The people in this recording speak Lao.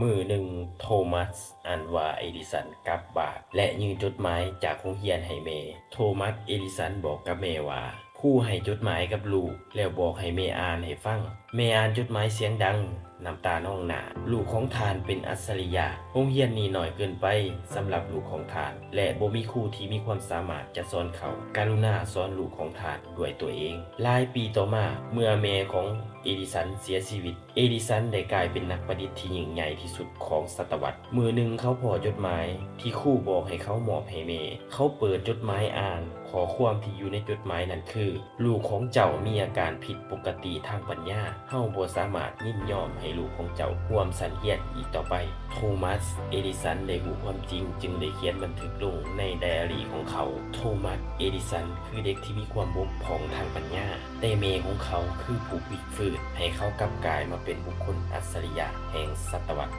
ມື້ໜຶ່ງ ໂທມັສ ອັນວ່າເອດິສັນ ກັບບ້ານ ແລະ ຍື່ນຈົດໝາຍຈາກໂຮງຮຽນໃຫ້ແມ່. ໂທມັສ ເອດິສັນ ບອກກັບແມ່ວ່າ ຄູໃຫ້ຈົດໝາຍກັບລູກ ແລ້ວບອກໃຫ້ແມ່ອ່ານໃຫ້ຟັງ. ແມ່ອ່ານຈົດໝາຍສຽງດັງ, ນ້ຳຕານອງໜ້າ. ລູກຂອງທ່ານເປັນອັດສະລິຍະ. ໂຮງຮຽນນີ້ນ້ອຍເກີນໄປສຳລັບລູກຂອງທ່ານ ແລະ ບໍ່ມີຄູທີ່ມີຄວາມສາມາດຈະສອນເຂົາ. ກະລຸນາສອນລູກຂອງທ່ານດ້ວຍຕົວເອງ. ຫຼາຍປີຕໍ່ມາ, ເມື່ອແມ່ຂອງເອດິສັນເສຍຊີວິດ, ເອດິສັນໄດ້ກາຍເປັນນັກປະດິດທີ່ຍິ່ງໃຫຍ່ທີ່ສຸດຂອງສະຕະວັດ. ມື້ໜຶ່ງເຂົາພໍ້ຈົດໝາຍທີ່ຄູບອກໃຫ້ເຂົາມອບໃຫ້ແມ່. ເຂົາເປີດຈົດໝາຍອ່ານ. ຂໍ້ຄວາມທີ່ຢູ່ໃນຈົດໝາຍນັ້ນຄື, ລູກຂອງເຈົ້າມີອາການຜິດປົກກະຕິທາງປັນຍາ. ເຮົາບໍ່ສາມາດຍິນຍອມໃຫ້ລູກຂອງເຈົ້າຮ່ວມຊັ້ນຮຽນອີກຕໍ່ໄປ. ໂທມັສ ເອດິສັນ ໄດ້ຮູ້ຄວາມຈິງ, ຈຶ່ງໄດ້ຂຽນບັນທຶກລົງໃນໄດອາຣີຂອງເຂົາ. ໂທມັສ ເອດິສັນ ຄືເດັກທີ່ມີຄວາມບົກຜ່ອງທາງປັນຍາ, ແຕ່ແມ່ຂອງເຂົາຄືຜູ້ພລິກຟື້ນໃຫ້ເຂົາກັບກາຍມາເປັນບຸກຄົນອັດສະລິຍະແຫ່ງສະຕະວັດ.